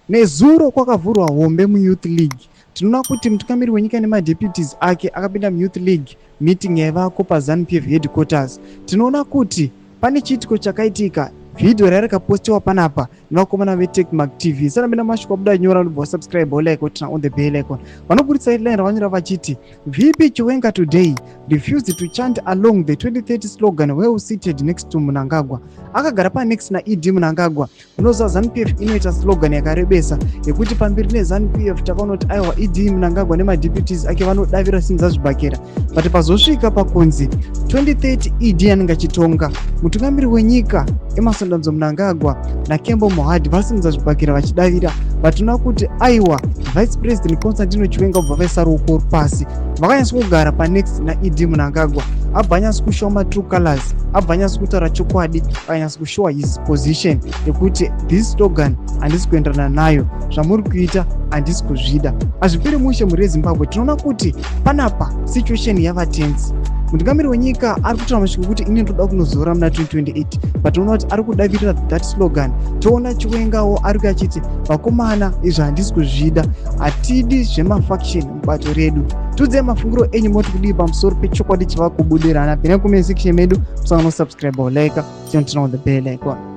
Nezuro kwakavhurwa hombe muYouth League. Tinoona kuti mutungamiri wenyika nemadeputies ake akapinda muYouth League meeting yaivako paZanu PF headquarters. Tinoona kuti pane chiitiko chakaitika, vhidhiyo raiva rakapostiwa panapa nevakomana veTechmark TV. Sanapinda mashoko abuda nyora ndobva wasubscribe, wolike, woturn on the bell icon. Vanoburitsa headline ravanyora vachiti VP Chiwenga today refused to chant along the 2030 slogan while seated next to Mnangagwa. Akagara panext naED Mnangagwa. Unoziva ZANU-PF inoita slogan yakarebesa yekuti pamberi neZANU-PF. Takaona kuti aiwa, ED Mnangagwa nemadeputies ake vanodavira simza zvibhakera, but pazosvika pakunzi 2030 ED anenge achitonga, mutungamiri wenyika Emmerson Dambudzo Mnangagwa naKembo Mohadi vasimudza zvibhakera vachidavira. Vatinoona kuti aiwa, Vice President Constantino Chiwenga kubva vaisa ruoko pasi, vakanyatsa kugara panext naED Mnangagwa. Abva anyatsa kushowa matrue colors, abva anyatsa kutaura chokwadi, akanyatsa kushowa his position yekuti this slogan handisi kuenderana nayo, zvamuri kuita handisi kuzvida. Hazviperi mushe mhuri yeZimbabwe. Tinoona kuti panapa situation yava tense. Mutungamiri wenyika ari kutaura mashoko ekuti ini ndoda kunozora muna 2028, but toona kuti ari kudavirira that slogan. Toona Chiwengawo ari kuya achiti vakomana, izvi handisi kuzvida, hatidi zvemafaction mubato redu. Tiudzei mafungiro enyu, moti kudii pamusoro pechokwadi chava kubudirana? Pinai comment section medu, musangano subscribe, like, turn on the bell icon.